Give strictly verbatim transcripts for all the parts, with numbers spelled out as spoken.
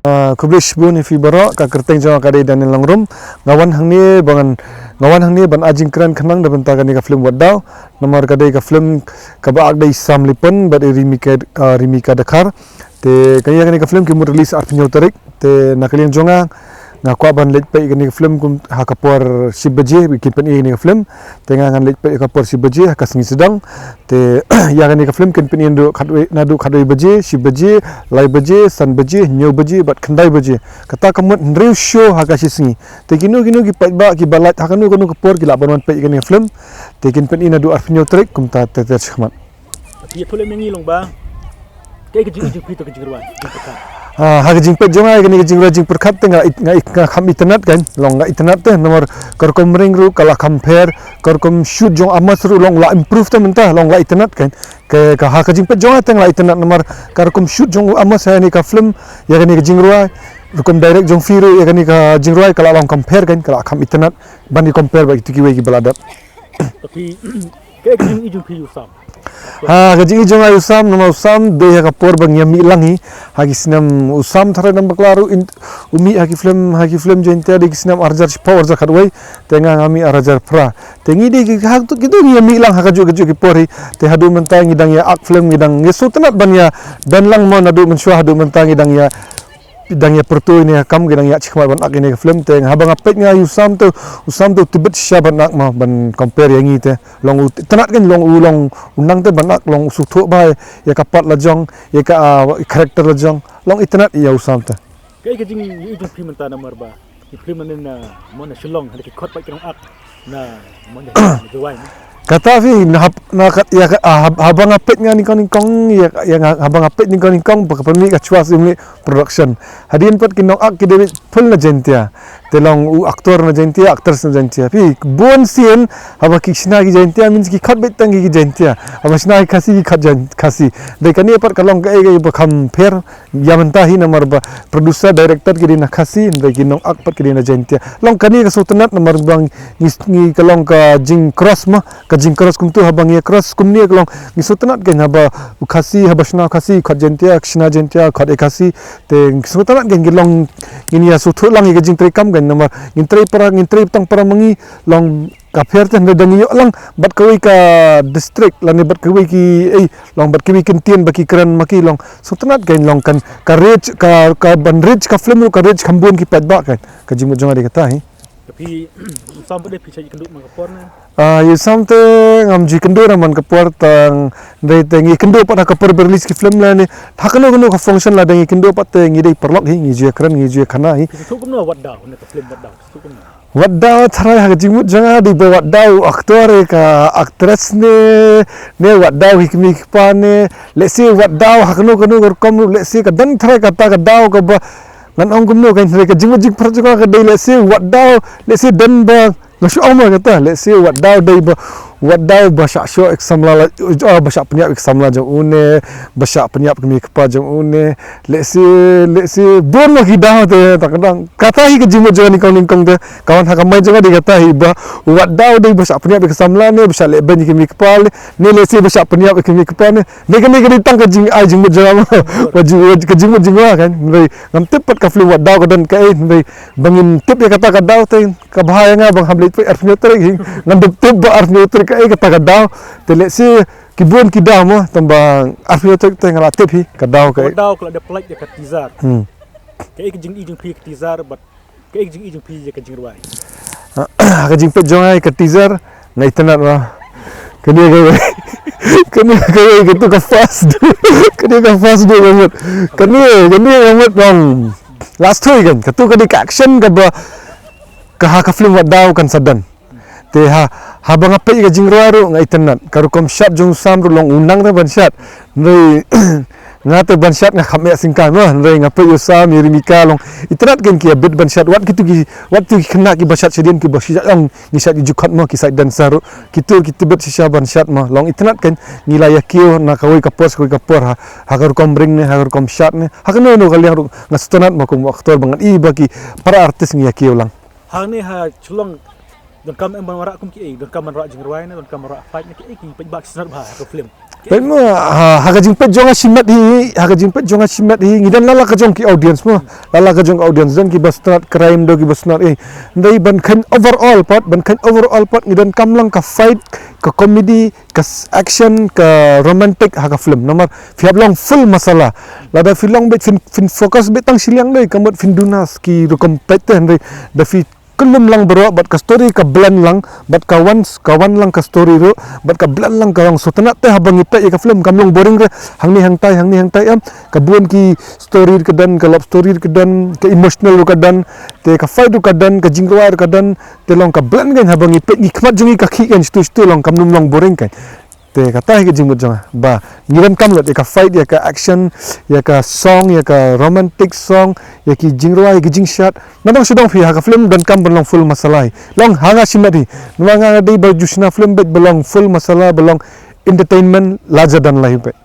Ah, khublei shibun ïa phi baroh, ka kyrteng jong nga ka dei Daniel Nongrum. Nga wan hangne ba ngan, nga wan hangne ban ai jingkren khnang da bynta kane ka film Wat Daw. Namar ka dei ka film kaba ak da i Sam Lipon bad i Rimika, ah, Rimika Dkhar. Te kane, kane ka film ki mut release arphew tarik. Te na ka liang jong nga, nga kwah ban leit peit kane ka film kum ha ka por shi baje, kin pyni kane ka film. Te nga ngan leit peit ha ka por shi baje ha ka sngi sdang. Te ïa kane ka film kin pyni naduh khatwei, naduh khatwei baje, shi baje, lai baje, san baje, hynñiew baje bad khyndai baje. Kata ka mut hynriew show ha ka shi sngi. Te kino kino ki paidbah kiba lait ha kano kano ka por ki lah ban wan peit kane ka film. Te kin pyni naduh arphew tarik kumta ter ter shakhmat. Phi ïathuh lem ïa ngi long ba kaei ka jing, jingphi to ka jingrwai, jingpyrkhat. Ah, ha ka jingpeit jong nga ïa kane ka jingrwai jingpyrkhat te nga it-, nga it-, nga kham itynnad kan, long nga itynnad te namar ka rukom ring ruh ka la kham pher, ka rukom shoot jong Amos ruh long la improve te mynta, long la itynnad kan. Ka, ka ha ka jingpeit jong nga te nga la itynnad namar ka rukom shoot jong Amos ha kane ka film ïa kane ka jingrwai, rukom direct jong phi ruh ïa kane ka jingrwai ka la long kham pher kan, ka la kham itynnad ban ïa compare bad kito kiwei kiba la dep. Tapi kaei ka jing, i jong phi ïa u Sam? Ha ka jing, i jong nga ïa u Sam, namar u Sam dei ha ka por ba ngi ïa mih lang hi ha ki snem, u Sam tharai nang bakla ruh in, u mih ha ki film, ha ki film Jaiñtia dei ki snem arhajar shiphew, arhajar khatwei. Te nga nga mih arhajar phra. Te ngi dei ki, ha kito, kito ngi ïa mih lang ha kajuh kajuh ki por hi. Te haduh mynta ngi dang ïa ak film, ngi dang ïa sngewtynnad ban ïa don lang mo, naduh mynshuwa haduh mynta ngi dang ïa dang ïa pyrto ïa kane ka kam, ki dang ïa shim ban ak ïa kane ka film. Te haba nga peit nga ïa u Sam te, u Sam te u tip beit shisha ban ak mo, ban compare ïa ngi te. Long u itynnad kan, long u, long u nang te ban ak, long u sngewthuh bha ïa ka part la jong, ïa ka, ah, character la jong. Long itynnad ïa u Sam te. Kaei ka jing, i jong phi mynta namar ba ki film na, na, mo na Shillong, hynrei ki khot pat ki nongak na, mo na, na Jowai, mo. Kata phi na hap-, na kat, ïa ka, ah, hab-, haba nga peit nga nyngkong nyngkong, ïa, ïa nga, haba nga peit nyngkong nyngkong ba ka pynmih ka Chwas Ymlih Production. Hadien pat ki nongak ki dei beit full na Jaiñtia. Te long u actor na Jaiñtia, actress na Jaiñtia. Phi bun sien haba ki shna ki Jaiñtia, means ki khot beit tang ki Jaiñtia. Haba shna ki Khasi ki khot Jaiñ-, Khasi. Dei kane pat ka long kaei kaei ba kham pher. Ïa mynta hi namar ba producer, director ki dei na Khasi, hynrei ki nongak pat ki dei na Jaiñtia. Long kane ka sngewtynnad namar ba ngi, ngi ka long ka jing cross mo, ka jing cross kumto haba ngi cross kumne ka long ngi sngewtynnad kan haba u Khasi, haba shna u Khasi khot Jaiñtia, shna Jaiñtia khot ïa Khasi. Te ngi sngewtynnad kan ki long ngin ïa sngewthuh lang ïa ka jingtrei kam kan namar ngin trei para, ngin trei tang para ma ngi long ka pher te hynrei dang ïoh lang bad kawei ka district lane bad kawei ki, ei, long bad kiwei ki ktien ba ki kren ma ki long sngewtynnad kan long kan ka reach ka, ka ban reach ka film ruh ka reach kham bun ki paidbah kan. Ka jingmut jong nga dei kata hi. Ka phi, u Sam pat de phi sa ïakynduh man ka por ne? Ah, ïa u Sam te ngam ju ïakynduh na man ka por tang dei te ngi ïakynduh pat ha ka por ba release ki film lane ha kano kano ka function la dang ïakynduh pat te ngi dei paralok hi ngi ju ïakren ngi ju ïakhana hi. Phi sngewthuh kumno Wat Daw, ne ka film Wat Daw? Wat Daw tharai ha ka jingmut jong nga dei ba Wat Daw u actor ïa ka actress ne, ne Wat Daw ki kmie ki kpa ne, lehse Wat Daw ha kano kano ka rukom ruh lehse ka don tharai kata ka daw kaba ngan ong kumno kan tharai ka jingmut jingpyrkhat jong nga ka dei lehse Wat Daw lehse don ba nga shu ong ma kata lehse Wat Daw dei ba Wat Daw ba shah shoh ïa ka samla la, oh, ba shah pynïap ïa ka samla jong u ne, ba shah pynïap kmie kpa jong u ne, lehse, lehse bun ma ki daw te, ta ka dang. Kata hi ka jingmut jong nga nyngkong nyngkong te, ka wan ha ka mind jong nga dei kata hi ba, Wat Daw dei ba shah pynïap ïa ka samla ne, ba shah leh beiñ ïa kmie kpa ne, ne lehse ba shah pynïap ïa kmie kpa ne, ne kane ka dei tang ka jingai jingmut jong nga ma, ba jing, ka jingmut jong nga kan, hynrei ngam tip pat ka film Wat Daw ka don kaei, hynrei ba ngin tip ïa kata ka daw te, ka bha ïa nga ba nga hap leit peit arphew tarik hi. Ngan dep tip ba arphew tarik kaei kata ka daw. Te lehse ki bun ki daw mo tang ba arphew tarik te nga la tip hi ka daw kaei. Ka daw ka la dep pynlait ïa ka teaser. Hmm. Kaei ka jing i jong phi ka teaser bad kaei ka jing i jong phi ïa ka jingrwai? Ka jingpeit jong nga ïa ka teaser nga itynnad mo. Kane kawei. Kane kawei katu ka first. Kane ka first du ka mut. Kane, kane ka mut dong. Last tu kan katu ka dei ka action kaba ka ha ka film Wat Daw kan sa don. Te ha, haba nga peit ka jingrwai ruh nga itynnad. Ka rukom shot jong u Sam ruh long u nang te ban shot. Hynrei nga te ban shot nga kham eh syngkai mo. Hynrei nga peit u Sam, i Rimika long itynnad kan ki ïa bit ban shot. Wat kitu ki, wat kitu ki khynnah kiba shot shadien kiba shot long ngi shot ki jukhat mo ki side dancer ruh. Kitu ki tibit shisha ban shot mo. Long itynnad kan ngi la ïakiew na kawei ka por sha kawei ka por ha. Ha ka rukom ring ne, ha ka rukom shot ne. Ha kano kano ka liang ruh nga sngewtynnad mo kum u actor ba ngan i ba ki para artist ngi ïakiew lang. Hangne ha Shillong Donkam em ban wanrah kum kiei, donkam ban wanrah jingrwai ne, donkam ban wanrah fight ne, kiei ki paidbah ki sngewtynnat bha ha ka film? Peit mo, ha, ha ka jingpeit jong nga shimet hi, ha ka jingpeit jong nga shimet hi, ngi don la la ka jong ki audience mo, la la ka jong ki audience, don kiba sngewtynnat crime, don kiba sngewtynnat, eh, hynrei ban khein overall pat, ban khein overall pat, ngi donkam lang ka fight, ka comedy, ka s-, action, ka romantic ha ka film. Namar phi hap long full masala. Lada phi long beit phin, phin focus beit tang shiliang dei, ka mut phin duna ki rukom peit te, hynrei da phi kyllum lang baroh, bad ka story ka blend lang, bad ka wan, ka wan lang ka story ruh, bad ka blend lang ka long. Sngewtynnat te haba ngi peit ïa ka film, kam long boring re, hangne hangtai, hangne hangtai, em. Ka bun ki story ka don, ka love story ka don, ka emotional ruh ka don, te ka fight ruh ka don, ka jingrwai ruh ka don, te long ka blend kan, haba ngi peit ngi khmat jong ngi ka khih kan, shtu shtu long, kam long boring kan. Te kata hi ka jingmut jong nga ba ngi donkam lut ïa ka fight, ïa ka action, ïa ka song, ïa ka romantic song, ïa ki jingrwai, ïa ki jingshad. Nadong shadong phi ha ka film donkam ban long full masala hi. Long ha nga shimet hi. Namar nga dei ba ju shna film beit ba long full masala, ba long entertainment, la ja don la hi beit.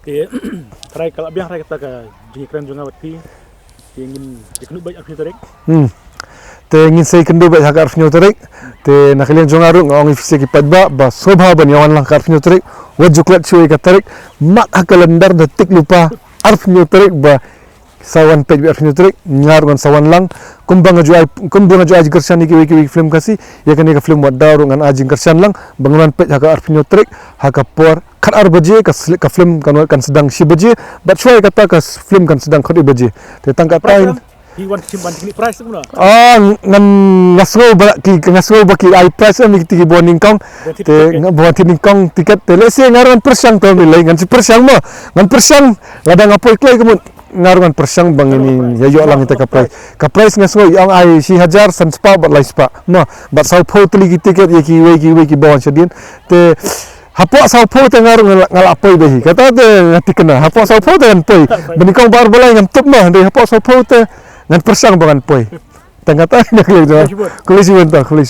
Te trai ka la biang trai kata ka jingkren jong nga bad phi. Te ngin ïakynduh beit arphew tarik. Hmm. Te ngin sa ïakynduh beit ha ka arphew tarik. Te na ka liang jong nga ruh nga ong ïa phi ki paidbah ba sngewbha ban ïa wan lang ka arphew tarik. Wat ju klet shuh ïa ka tarik. Mark ha ka calendar da tik lypa arphew tarik ba sa wan peit beit arphew tarik. Nga ruh ngan sa wan lang. Kumba nga ju ai, kumba nga ju ai jingkyrshan ïa kiwei kiwei ki film Khasi, ïa kane ka film Wat Daw ruh ngan ai jingkyrshan lang ba ngan wan peit ha ka arphew tarik ha ka por khatar baje ka sli-, ka film kan, kan sdang shi baje, bad shuwa ïa kata ka s-, film kan sdang khatar baje. Te tang katai. Prize em? Ki wan shim ban shim prize em na? Ah, ngan, nga sngew ba ki, nga sngew ba ki ai prize em ïa kiti kiba wan nyngkong. Wan shim ticket. Te nga ba wan shim nyngkong ticket te lehse nga ruh ngan pyrshang, to mi lei ngan sa pyrshang mo. Ngan pyrshang lada nga poi kloi ka mut. Nga ruh ngan pyrshang ba ngin ïa ïoh lang ïa ka prize. Ka prize nga sngew ïa ong ai shi hajar, san spah bad lai spah. Mo, bad sawphew tylli ki ticket ïa kiwei kiwei kiba wan shadien. Te hapoh sawphew te nga ruh nga la, nga la poi beit hi. Kata te nga thikna. Hapoh sawphew te ngan poi. Ba nyngkong ba ar ba lai ngam tip mo. Hynrei hapoh sawphew te ngan pyrshang ba ngan poi. Tang kata nga khlei jong. Khublei shibun to, khublei shibun.